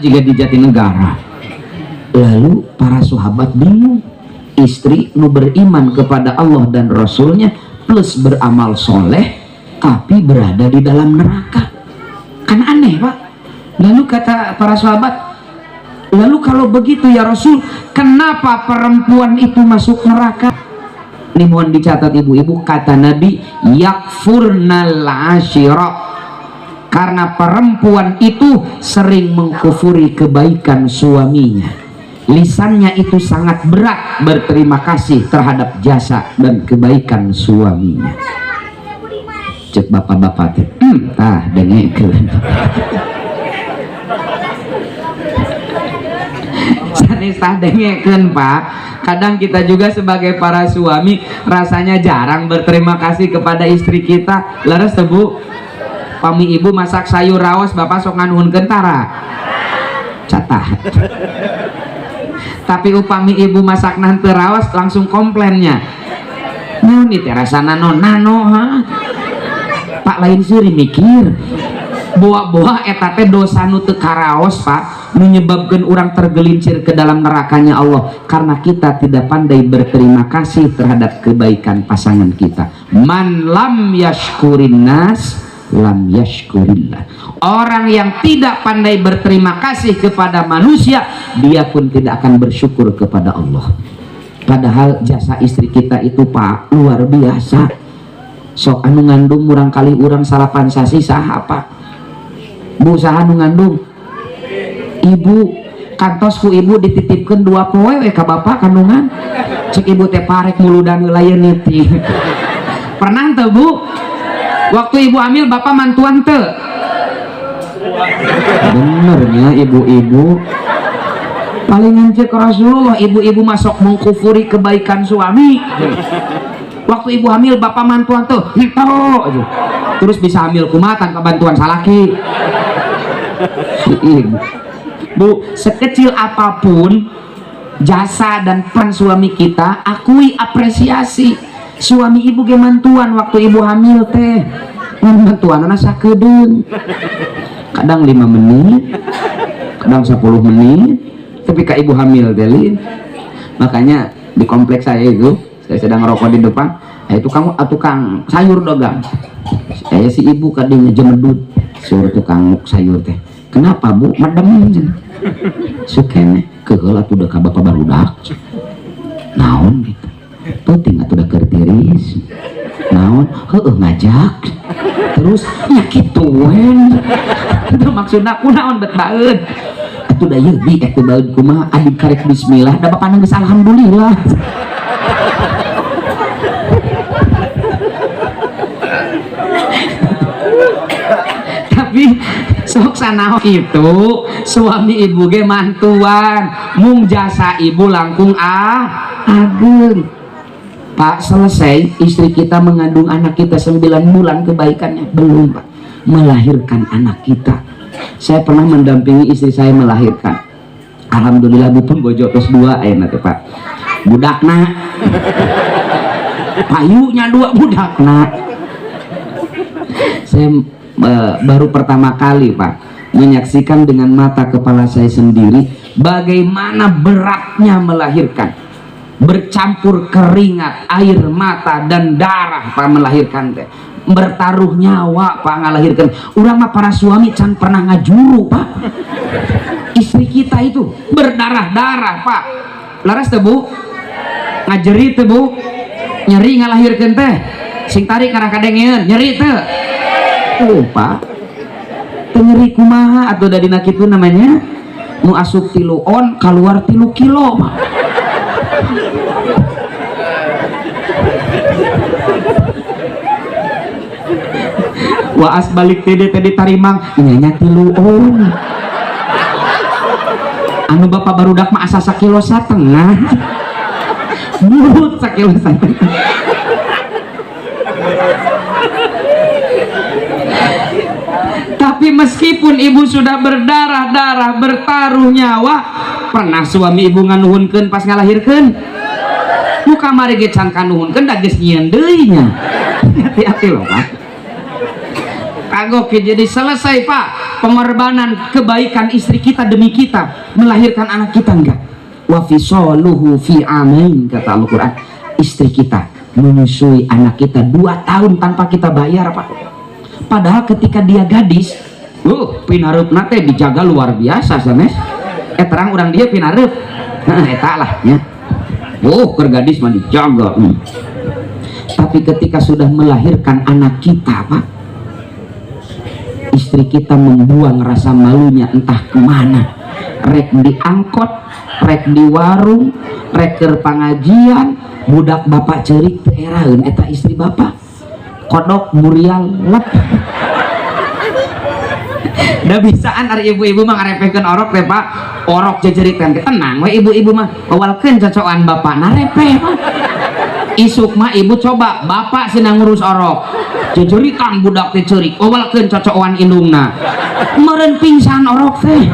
Jika di Jatinegara. Lalu para sahabat bingung, istri nu beriman kepada Allah dan Rasulnya plus beramal soleh tapi berada di dalam neraka, kan aneh, Pak. Lalu kata para sahabat, "Lalu kalau begitu, ya Rasul, kenapa perempuan itu masuk neraka?" Ini mohon dicatat, ibu-ibu. Kata Nabi, yakfurnal asyira, karena perempuan itu sering mengkufuri kebaikan suaminya, lisannya itu sangat berat berterima kasih terhadap jasa dan kebaikan suaminya. Cek bapak-bapak teh, tah dengekeun, sanes tah dengekeun, Pak. Kadang kita juga sebagai para suami rasanya jarang berterima kasih kepada istri kita. Leres teu, Bu? Pami ibu masak sayur raos, bapak sok nganuhunkeun tara? Catah. Tapi upami ibu masak nanti raos, langsung komplainnya, "Naon ieu teh rasana nano nano?" Ha, Pak, lain seuri mikir boa-boa eta teh dosa nu teu karaos, Pak, menyebabkan orang tergelincir ke dalam nerakanya Allah karena kita tidak pandai berterima kasih terhadap kebaikan pasangan kita. Man lam yashkurin nas lam yashkurillah. Orang yang tidak pandai berterima kasih kepada manusia, dia pun tidak akan bersyukur kepada Allah. Padahal jasa istri kita itu, Pak, luar biasa. Sok anu ngandung murangkalih urang 9 sasih saha, Pak? Bu, saha anu ngandung? Ibu. Kantos ku ibu dititipkan 2 poe we ka bapak kandungan, cek ibu teh, "Parek muludan heula ieu nitip." Pernah teu, Bu? Waktu ibu hamil, bapak mantuan teu? Benernya ibu-ibu, palingan cek Rasulullah ibu-ibu masuk mengkufuri kebaikan suami. Waktu ibu hamil, bapak mantuan tuh henteu aja. Terus bisa hamil kumaha tanpa bantuan salaki si ibu? Bu, sekecil apapun jasa dan peran suami kita, akui, apresiasi. Suami ibu ge mantuan waktu ibu hamil teh. Mantuan anak sakedeung, kadang 5 menit, kadang 10 menit, tapi ke ibu hamil teh lin. Makanya di kompleks saya itu, saya sedang ngerokok di depan, nah, itu kamu tukang sayur dagang saya, si ibu kadinya jemedut, suruh tukang sayur teh, "Kenapa, Bu?" "Medem cenah." Sukene keheul atuh da ka bapak barudak naon gitu, penting atuh da keur tiris naon, heueuh ngajak terus nya kitu we. Itu maksudna kunaon bet baeud atuh da ieu bi teh baeud kumaha, adik karek bismillah da bapana geus alhamdulillah. Tapi sok sanaos itu suami ibu ge mantuan, mung jasa ibu langkung ageng, Pak. Selesai istri kita mengandung anak kita 9 bulan, kebaikannya belum, Pak. Melahirkan anak kita, saya pernah mendampingi istri saya melahirkan. Alhamdulillah, Bu pun bojo terus dua aya nanti, Pak, budakna payunya dua budakna. Saya baru pertama kali, Pak, menyaksikan dengan mata kepala saya sendiri bagaimana beratnya melahirkan, bercampur keringat, air mata, dan darah, Pak. Melahirkan teh bertaruh nyawa, Pak, ngalahirkan. Urang mah para suami can pernah ngajuru, Pak. Istri kita itu berdarah-darah, Pak. Laras teh, Bu? Ngajeri teh, Bu? Nyeri ngalahirkan teh? Sing tarik karena kadengeun, nyeri teh? Oh, Pak, teu nyeri kumaha atau dari kitu namanya nu asup 3 on keluar 3 kilo, Pak. Waas balik tadi tadi tarimang nyanya 3 on, anu bapak barudak mah asa sakilo satengah, burut sakilo satengah. Tapi meskipun ibu sudah berdarah-darah, bertaruh nyawa, pernah suami ibu nganuhunkeun pas ngalahirkeun? Nu kamari ge can kanuhunkeun, da geus nyieun deui nya. Hati-hati loh, Pak. Kagok. Jadi selesai, Pak. pengorbanan kebaikan istri kita demi kita melahirkan anak kita enggak? Wa fisaluhu fi amain, kata Al-Quran. Istri kita menyusui anak kita 2 tahun tanpa kita bayar, Pak. Padahal ketika dia gadis, pinareupna teh dijaga luar biasa sanes. Terang urang dia pinareup. Heeh, eta lah nya. Keur gadis mah dijaga. Tapi ketika sudah melahirkan anak kita, Pak, istri kita membuang rasa malunya entah kemana. Rek diangkot, rek di warung, rek keur pangajian, budak bapak ceurik teu eraeun eta istri bapak. Kodok murial lep. Da bisaan ari ibu-ibu mah ngarepehkeun orok teh, Pak. Orok jejeritan tenang we ibu-ibu mah, awalkeun cocokan bapak narepeh, Pak. Isuk mah ibu coba bapak sina ngurus orok. Jejeritan budak teh ceurik, awalkeun cocokan indungna. Meureun pingsan orok teh.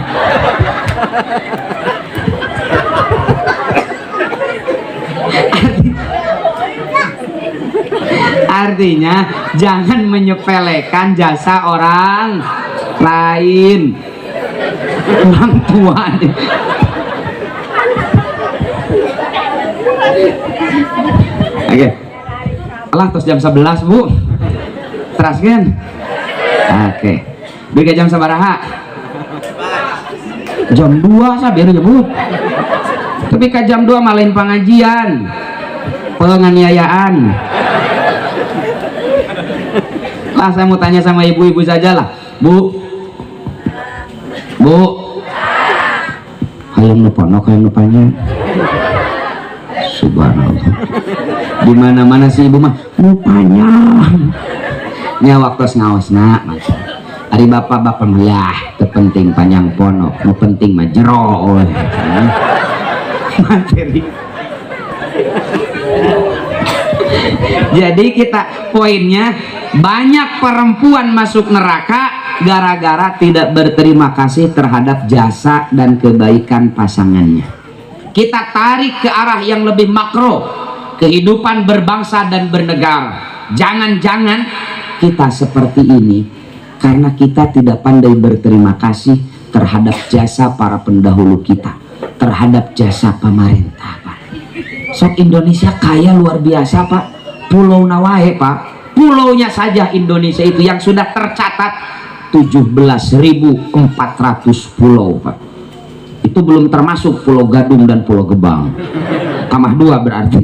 Artinya jangan menyepelekan jasa orang lain, orang tua. Oke, alah terus jam 11 Bu, teraskan. Oke, bega jam sabaraha? Jam 2 sabieu nyebut. Tapi ke jam 2 malain pengajian, penganiayaan. Lah saya mau tanya sama ibu-ibu saja lah, Bu. Bu, hayang nu pondok, hayang nu panjang. Subhanallah. Di mana-mana sih ibu mah nu panjang. Nya waktu ngaosna, Mas. Ari bapak-bapak mah lah, teu penting panjang pondok, nu penting mah jero we. Materi. Jadi kita poinnya banyak perempuan masuk neraka gara-gara tidak berterima kasih terhadap jasa dan kebaikan pasangannya. Kita tarik ke arah yang lebih makro, kehidupan berbangsa dan bernegara. Jangan-jangan kita seperti ini karena kita tidak pandai berterima kasih terhadap jasa para pendahulu kita, terhadap jasa pemerintah, Pak. Sok Indonesia kaya luar biasa, Pak. Pulau Nawae, Pak. Pulaunya saja Indonesia itu yang sudah tercatat 17.400 pulau, Pak. Itu belum termasuk Pulau Gadung dan Pulau Gebang. Tambah 2 berarti.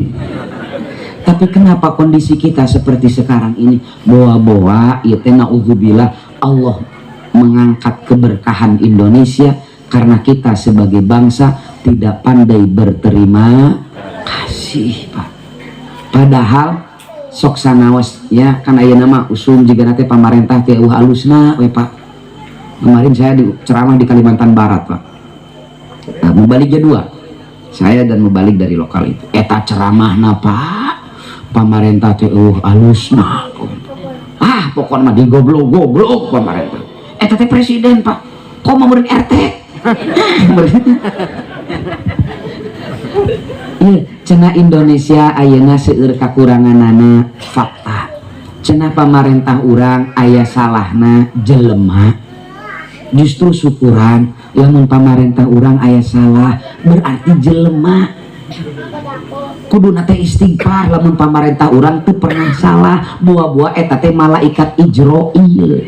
Tapi kenapa kondisi kita seperti sekarang ini? Boa-boa, ya teh naudzubillah, Allah mengangkat keberkahan Indonesia karena kita sebagai bangsa tidak pandai berterima kasih, Pak. Padahal sok sanaos ya kan ayeuna mah usum jiga teh pamarentah teh eueuh alusna we, Pak. Kemarin saya di ceramah di Kalimantan Barat, Pak. Nah, mubalignya 2. Saya dan mubalik dari lokal itu. Eta ceramahna, Pak. Pamarentah teh eueuh alusna. Ah, pokokna mah digoblok-goblok pamarentah. Eta teh presiden, Pak. Kok mau meureun RT? Iya, cenah Indonesia ayeuna seueur kakuranganana fakta. Cenah pamarentah urang aya salahna jelema. Justru syukuran lamun pamarentah urang aya salah berarti jelema. Kuduna teh istighfar lamun pamarentah urang teu pernah salah, buah-buah eta teh malaikat Ijroil.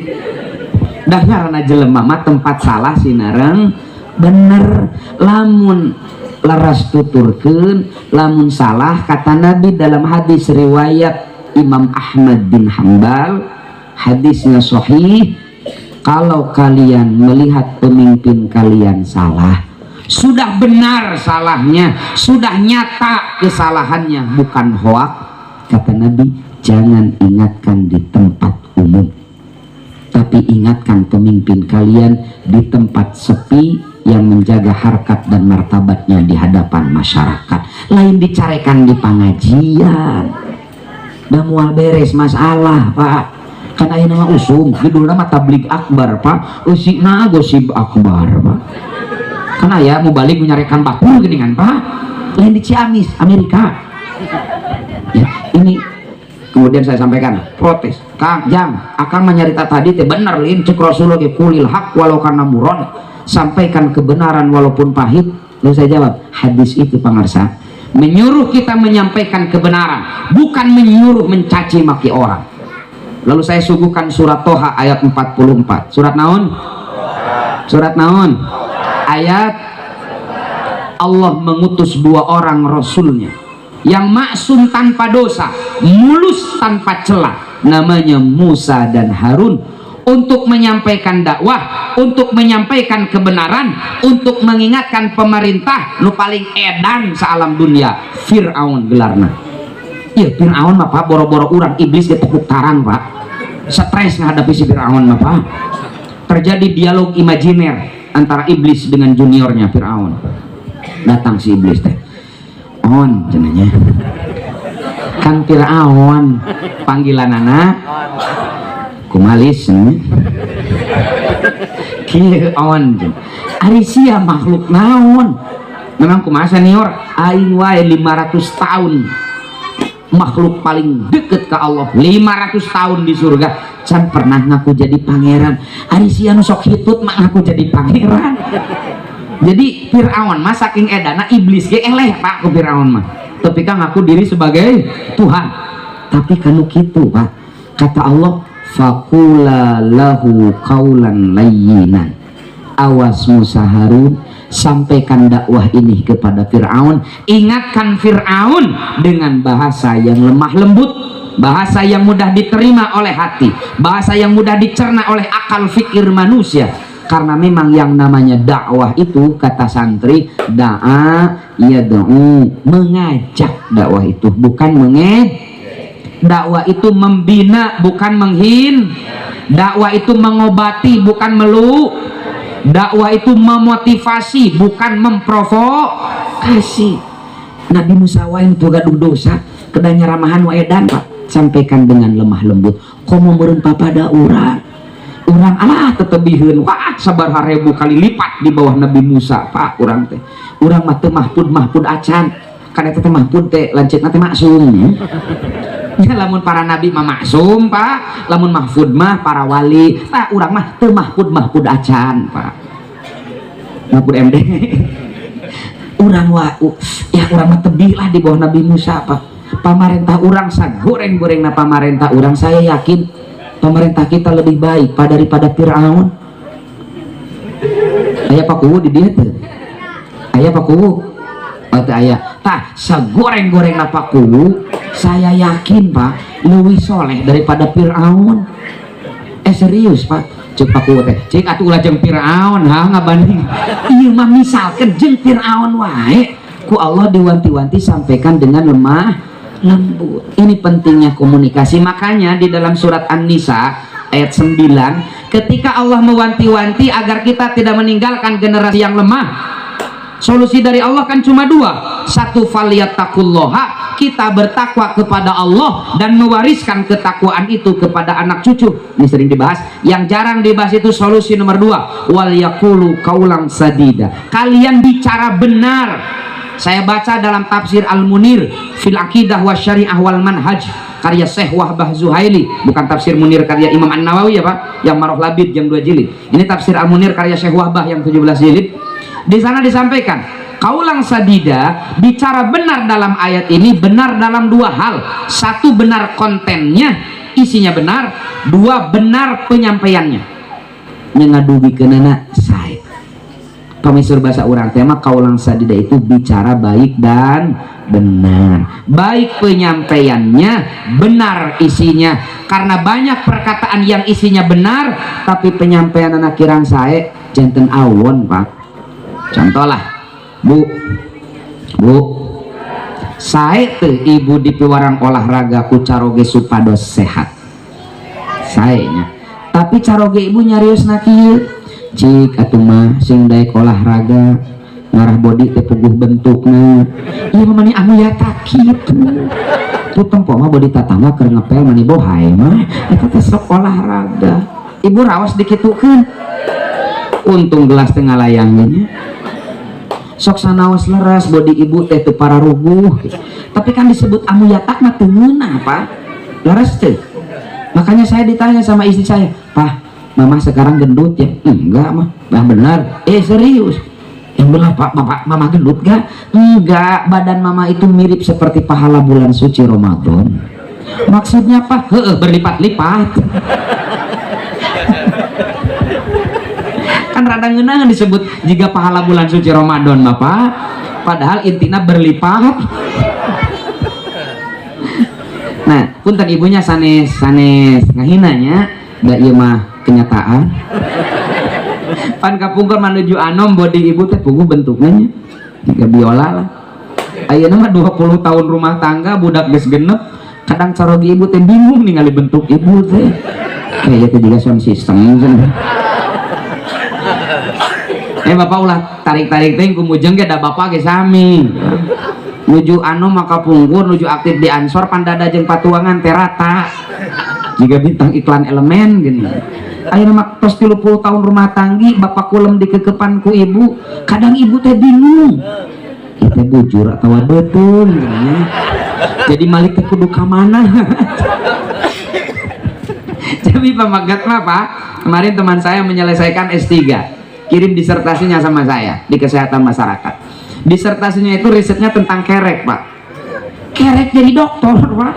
Dah ngaranna jelema mah tempat salah sinareng bener. Lamun laras tuturkeun lamun salah, kata Nabi dalam hadis riwayat Imam Ahmad bin Hanbal, hadisnya sahih, kalau kalian melihat pemimpin kalian salah, sudah benar salahnya, sudah nyata kesalahannya, bukan hoak, kata Nabi, jangan ingatkan di tempat umum, tapi ingatkan pemimpin kalian di tempat sepi yang menjaga harkat dan martabatnya di hadapan masyarakat. Lain dicarekan di pengajian. Dah mual beres masalah, Pak. Kan ayeuna mah usum, judulna mah tabligh akbar, Pak. Eusina gosip akbar, Pak. Kan aya mau balik menyarekan batur geuningan, Pak. Lain di Ciamis, Amerika. Ya, ini Kemudian saya sampaikan protes, "Kang Jang, akang menyarita tadi teh bener lin, cek Rasulullah ge qulil haq walau kana murron, sampaikan kebenaran walaupun pahit." Lalu saya jawab, hadis itu pangarsa menyuruh kita menyampaikan kebenaran, bukan menyuruh mencaci maki orang. Lalu saya suguhkan surat Toha ayat 44. Surat naon? Surat naon? Ayat Allah mengutus dua orang rasulnya yang maksum tanpa dosa, mulus tanpa celah, namanya Musa dan Harun, untuk menyampaikan dakwah, untuk menyampaikan kebenaran, untuk mengingatkan pemerintah nu paling edan sealam dunia, Fir'aun gelarna. Iya, Fir'aun mah, Pak, boro-boro urang, iblis dia tepuk tarang, Pak. Stres menghadapi si Fir'aun mah, Pak. Terjadi dialog imajiner antara iblis dengan juniornya Fir'aun. Datang si iblis teh, "On," cenah nya, kan Fir'aun panggilan anak kumalis kieu, "On," "ari sia makhluk naon?" "Memang kumaha, senior? Aing wae 500 tahun makhluk paling deket ke Allah, 500 tahun di surga can pernah ngaku jadi pangeran. Ari sia nu sok hitut mah ngaku jadi pangeran." Jadi Fir'aun mah saking edana, iblis ge eleh, Pak, ku Fir'aun mah, tapi kan ngaku diri sebagai Tuhan. Tapi kanu kitu, Pak, kata Allah, faqula lahu qaulan layyinan. Awas Musa, Harun, sampaikan dakwah ini kepada Fir'aun, ingatkan Fir'aun dengan bahasa yang lemah lembut, bahasa yang mudah diterima oleh hati, bahasa yang mudah dicerna oleh akal fikir manusia. Karena memang yang namanya dakwah itu, kata santri, da'a yad'u, mengajak. Dakwah itu bukan dakwah itu membina, bukan menghin. Dakwah itu mengobati, bukan melu. Dakwah itu memotivasi, bukan memprovokasi. Nabi Musa wae teu gaduh dosa kedah nyaramahan wae edan, Pak. Sampaikan dengan lemah lembut. Komo meureun papada urang, urang alah tetebiheun, wah, sabaraha ribu kali lipat di bawah Nabi Musa, Pak, urang teh. Urang mah teu mahfud mahfud acan, kan eta teh mahfud teh lanceukna teh maksum ya. Lamun para nabi mah maksum, Pak, lamun mahfud mah para wali. Pak, urang mah teu mahfud mahfud acan, Pak, Mahfud MD urang wa ya. Urang mah tebih lah di bawah Nabi Musa, Pak. Pamarentah urang sagoreng-goreng na pamarentah urang, saya yakin pemerintah kita lebih baik, Pak, daripada Fir'aun. Aya Pak Kuwu di dieu teu? Aya Pak Kuwu? Oh, teu aya. Tah, sagoreng-goreng na Pak Kuwu, saya yakin, Pak, lebih soleh daripada Fir'aun. Eh, serius, Pak. Cek Pak Kuwu teh, "Cek atuh ulah jeung Fir'aun." Ha, ngabanding ieu mah, misalkan jeung Fir'aun wae ku Allah diwanti-wanti sampaikan dengan lemah lembut. Ini pentingnya komunikasi. Makanya di dalam surat An-Nisa ayat 9, ketika Allah mewanti-wanti agar kita tidak meninggalkan generasi yang lemah, solusi dari Allah kan cuma dua. Satu, falyattaqulloha, kita bertakwa kepada Allah dan mewariskan ketakwaan itu kepada anak cucu. Ini sering dibahas. Yang jarang dibahas itu solusi nomor dua, wal yaqulu qaulan sadida, kalian bicara benar. Saya baca dalam tafsir Al-Munir fil Aqidah wa Syariah wal Manhaj karya Syekh Wahbah Zuhaili, bukan tafsir Munir karya Imam An-Nawawi ya, Pak, yang Maroh Labid yang 2 jilid. Ini tafsir Al-Munir karya Syekh Wahbah yang 17 jilid. Di sana disampaikan qaulan sadida, bicara benar dalam ayat ini benar dalam dua hal. Satu, benar kontennya, isinya benar. Dua, benar penyampaiannya. Ngadugikeunana sae. Pamisur bahasa urang tema qaulan sadida itu bicara baik dan benar, baik penyampaiannya, benar isinya. Karena banyak perkataan yang isinya benar tapi penyampaian anak kirang sae, janten awon, Pak. Contoh lah, Bu, Bu, sae teu ibu dipiwarang olahraga ku caroge supados sehat? Sae nya. Tapi caroge ibu nyariosna kieu, "Cik atuh mah sing daek olahraga, ngarah body teh puguh bentukna." Ieu mah mani anu ya kitu tuh, tempo mah body tatangga keur ngepel mani bohai mah eta teh sok olahraga. Ibu rawas dikitukeun, untung gelas teh ngalayang nya. Sok sanaos leres body ibu teh teu pararuguh, tapi kan disebut amuyatak mah teu ngeunah, Pak. Leres teu? Makanya saya ditanya sama istri saya, "Pah, mama sekarang gendut ya?" "Enggak, mah." "Bah, benar." "Eh, serius." "Yang benar, Pak, bapak mama gendut gak?" "Enggak, badan mama itu mirip seperti pahala bulan suci Ramadan." "Maksudnya apa?" "Heeh, berlipat-lipat." Kan rada ngeunah disebut jika pahala bulan suci Ramadan, Bapak. Padahal intinya berlipat. Nah, punten ibunya sanes sanes ngahinanya, da ieu mah kenyataan. Pan kapungkur menuju anom body ibu teh puguh bentuknya nya. Jiga biola lah. Ayeuna mah 20 tahun rumah tangga budak geus genep, kadang carogi ibu teh bingung ningali bentuk ibu teh. Kayaknya teh juga sound system. Bapak ulah tarik-tarik teh kumujeng ge da bapak ge sami. Nuju anom maka pungkur, nuju aktif di Ansor pandada jeung patuangan teh rata. Jiga bintang iklan elemen gini. Ayeuna mah tos 30 tahun rumah tanggi, bapak kulem dikekepan ku ibu, kadang ibu teh bingung. Ieu teh bujur atawa beuteung gini. Jadi malik teh kudu ka mana? Jadi pamagat mah Pak, kemarin teman saya menyelesaikan S3, kirim disertasinya sama saya di kesehatan masyarakat. Disertasinya itu risetnya tentang kerek, Pak. Kerek jadi dokter, Pak.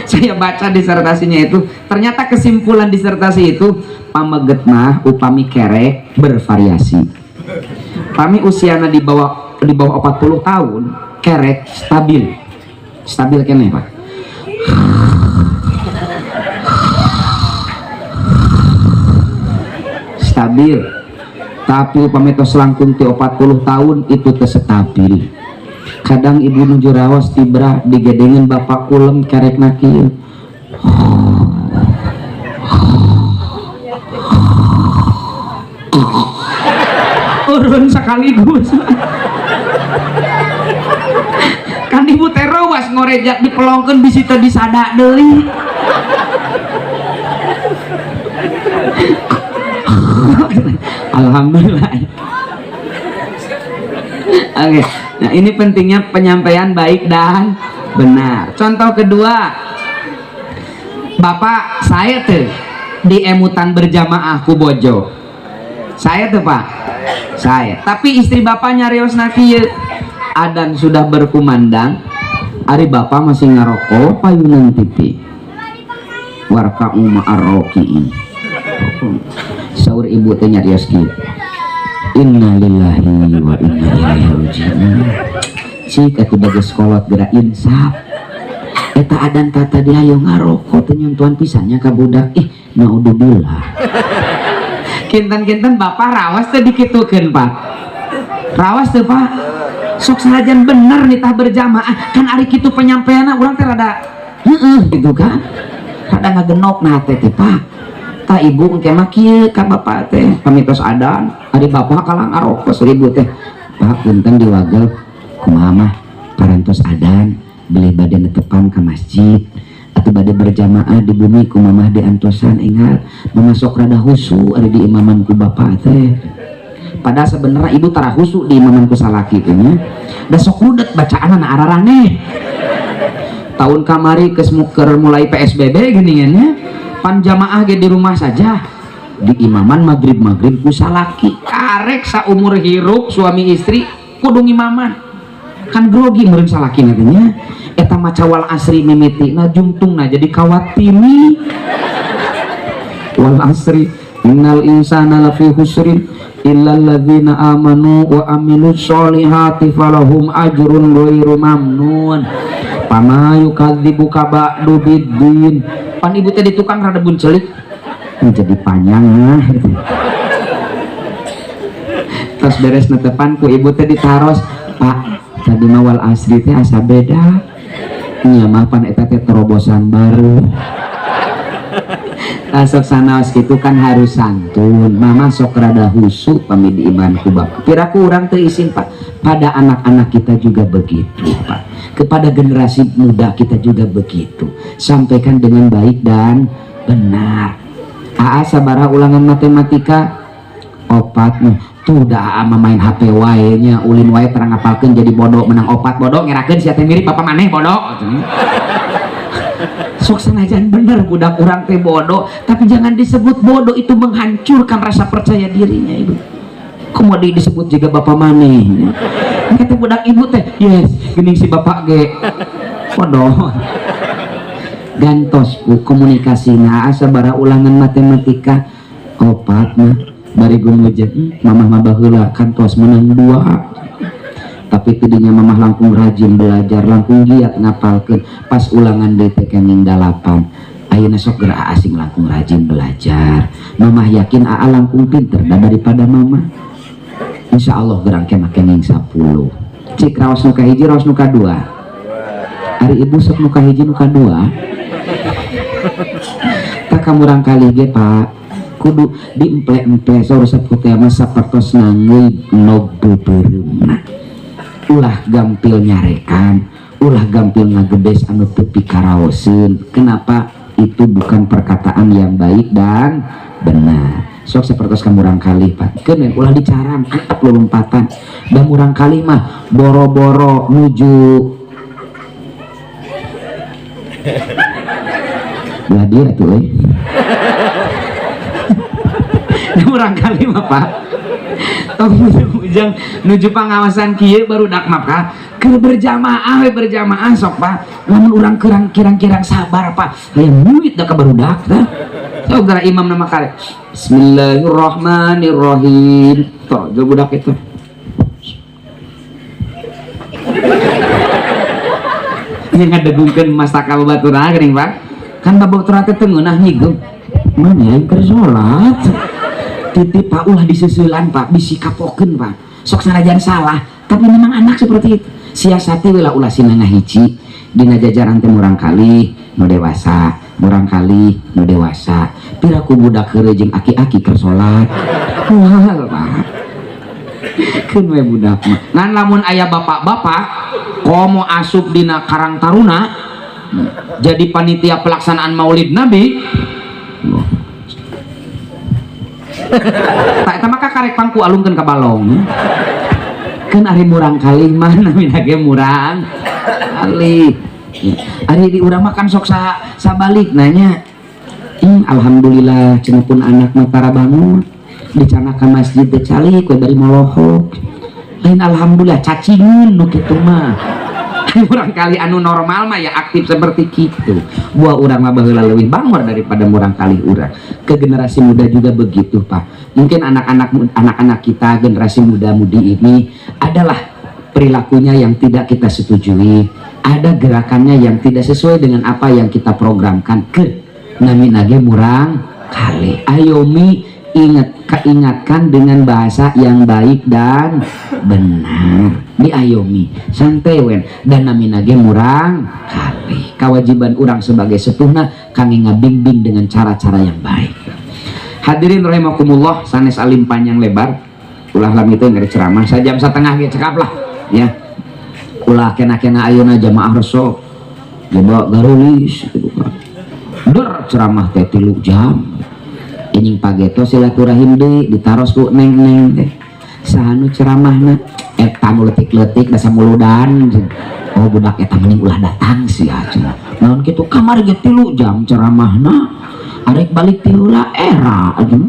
Saya baca disertasinya itu, ternyata kesimpulan disertasi itu pameget mah upami kerek bervariasi. Pami usiana di bawah 40 tahun, kerek stabil. Stabil keneh, Pak. Stabil. Tapi upami tos langkung ti 40 tahun itu teu stabil. Kadang ibu nuju raos tibra digedengeun bapak kulem kerekna kieu. Urun sekaligus. Kan ibu teh rawas ngorejak dipelongkeun bisi teu disada deui. Alhamdulillah. Oke, nah ini pentingnya penyampaian baik dan benar. Contoh kedua, bapak saya tuh di emutan berjamaah ku bojo. Saya tuh Pak, saya. Tapi istri bapak nyarios kieu, adan sudah berkumandang, ari bapak masih ngarokok payunan TV. Warka'u ma'arroki'in. Saur ibu teh nyarios kieu. Innalillahi wa inna ilaihi raji'un. Cik atuh bagus kolot geura insaf. Eta adan tata di hayo ngarokok teh nyuntuhan pisannya ka budak. Ih, naudzubillah. Kinten-kinten bapak rawas teh dikitukeun, Pak. Rawas teh, Pak. Sok sanajan bener nitah berjamaah, kan ari kitu penyampaianna urang teh rada heeh gitu kan. Rada ngagenok nah teh teh, Pak. Ta ibu engke mah kieu ka bapak teh pamitos adan ari bapak kalang ngarokok seribu teh. Pak punten diwagel kumaha mah parantos adan beli bade netepan ka masjid atau bade berjamaah di bumi ku mamah diantosan ingat mama sok rada husu ari di imaman ku bapak teh. Padahal sebenarnya ibu tara husu di imaman ku salaki teh nya. Da sok rudet bacaanna araraneh. Tahun kamari geus keur mulai PSBB geuningan nya. Pan jamaah ge di rumah saja di imaman maghrib-maghrib ku salaki karek saumur hirup suami istri kudu ngimaman kan grogi meureun salaki nantinya eta maca wal asri mimitina jungtungna jadi kawatini wal asri innal insana lafi khusrin illal ladzina amanu wa amilus solihati falahum ajrun ghairu mamnun fama yukadzibuka ba'du biddin. Pan ibu teh di tukang rada buncelik menjadi panjang nah gitu. Terus beres netepan ku ibu teh ditaros, Pak tadi mah wal asri teh asa beda nya mah pan eta teh terobosan baru. Sok sanaos kitu kan harus santun. Mama sok rada husu pami di iman ku bapak. Piraku urang teu isin Pak. Pada anak-anak kita juga begitu Pak. Kepada generasi muda kita juga begitu. Sampaikan dengan baik dan benar. Aa sabaraha ulangan matematika? 4 nih. Tuh dah aa mah main HP wae nya, ulin wae terang ngapalkeun jadi bodoh menang 4 bodoh ngerakeun sia teh mirip bapak maneh bodoh. Sok sanajan bener budak urang teh bodoh, tapi jangan disebut bodoh, itu menghancurkan rasa percaya dirinya ibu. Kemudian disebut juga bapak maneh. Kata budak ibu teh, yes, geuning si bapak ge bodoh. Gantos, Bu, komunikasi. Nah, asa bara ulangan matematika opat mah bari gumujeng, mamah mah baheula kantos menang dua, tapi tidinya mamah langkung rajin belajar, langkung giat ngapalkeun, pas ulangan deui teh kenging dalapan. Ayeuna sok geura asing langkung rajin belajar, mamah yakin aa langkung pinter da daripada mama. Insya Allah gerang kemah kenging 10. Cik, raos nu kahiji, raos nu kadua. Ari ibu sok nu kahiji, nu kadua? Tak kamurang kali ge, Pak, kudu diemple-emple. Saur sepuh teh mah sapertos nanggeui nog beubeureumpna, ulah gampil nyarekan, ulah gampil ngagedes anu teu pikaraoseun. Kenapa? Itu bukan perkataan yang baik dan benar. Sok sapertos ka murangkalih, Pak, keun ulah dicaram, antep lulumpatan. Da murangkalih mah boro-boro nuju belah dia tuh euy. Da murangkalih mah, Pak, tong ujang nuju pangawasan kieu barudak mah, Pak, keur berjamaah we, berjamaah. Sok, Pak, lamun urang kurang kirang-kirang sabar, Pak, hayang muit da ka barudak tah. Sok gara imam nama kare bismillahirrahmanirrahim, toh jauh budak itu ini ngadegungkeun mastaka babaturan geuning, Pak. Kan babaturan teh teu ngeunah nyigeum mana yang keur salat. Titip, Pak, ulah diseuselan, Pak, bisi kapokeun, Pak. Sok sanajan salah, tapi memang anak seperti itu. Siasati we lah, ulah sina ngahiji dina jajaran teh murangkalih nu dewasa, murangkalih nu dewasa. Piraku budak heureuy jeung aki-aki keur salat moal, Pak. Keun we budak mah. Ngan lamun aya bapak-bapak komo asup dina Karang Taruna jadi panitia pelaksanaan Maulid Nabi, tak eta maka karek pangku alungkeun ka balong. Kan ari murangkalih mah namina ge murang kalih. Ari di urang mah kan sok sabalik nanya, alhamdulillah cenah pun anak mah tara bangun dicandak ka masjid teh calik we bari molohok. Lain alhamdulillah, cacingeun nu kitu mah. Murangkalih anu normal mah ya aktif seperti kitu. Buah urang mah baheula leuwih bangor daripada murangkalih urang. Ke generasi muda juga begitu, Pak. Mungkin anak-anak anak-anak kita generasi muda-mudi ini adalah perilakunya yang tidak kita setujui, ada gerakannya yang tidak sesuai dengan apa yang kita programkan. Ke namina ge murangkalih, ayomi, ingat, keingatkan dengan bahasa yang baik dan benar, diayomi santai wen. Dan namina ge murangkalih, kewajiban urang sebagai sepuhna kami ngabimbing dengan cara-cara yang baik. Hadirin rahimakumullah, sanes alim panjang lebar, ulah lami teh ngeri ceramah sajam setengah ge cekap lah ya. Ulah kena-kena ayeuna jamaah resok coba garulis gitu kan, der ceramah teh 3 jam. Inying pageto silaturahim deui, ditaros ku neng-neng teh, saha nu ceramahna eta nu leutik-leutik da muludan. Oh, budak eta mending ulah datang sih cenah. Naon kitu? Kamari ge 3 jam ceramahna, arek balik ti heula era aduh.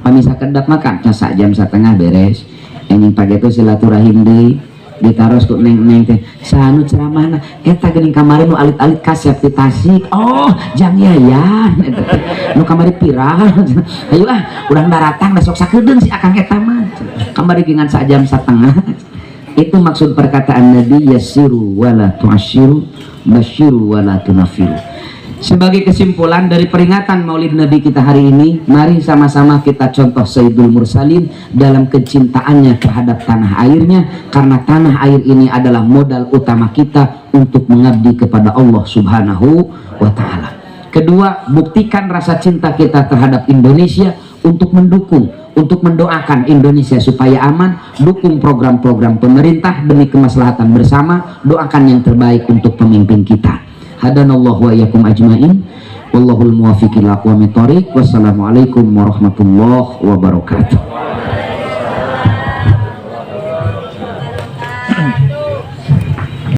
Pamisa kedap makan sak jam setengah beres. Enjing pageto silaturahim deui, ditaros ku neng-neng teh, saha nu ceramahna eta geuning kamari nu alit-alit kasep di Tasik. Oh, jang Yayan eta teh nu kamari viral. Ayo ah urang daratang, da sok sakedeung si akang eta mah kamari gengan sak jam setengah. Itu maksud perkataan Nabi, yassiru wala tu'assiru, basyiru wala tunafiru. Sebagai kesimpulan dari peringatan Maulid Nabi kita hari ini, mari sama-sama kita contoh Sayyidul Mursalin dalam kecintaannya terhadap tanah airnya, karena tanah air ini adalah modal utama kita untuk mengabdi kepada Allah Subhanahu wa Ta'ala. Kedua, buktikan rasa cinta kita terhadap Indonesia untuk mendukung, untuk mendoakan Indonesia supaya aman, dukung program-program pemerintah demi kemaslahatan bersama, doakan yang terbaik untuk pemimpin kita. Hadanallahu wa iyyakum ajmain. Wallahul muwaffiq ila aqwamit thoriq. Wassalamualaikum warahmatullahi wabarakatuh.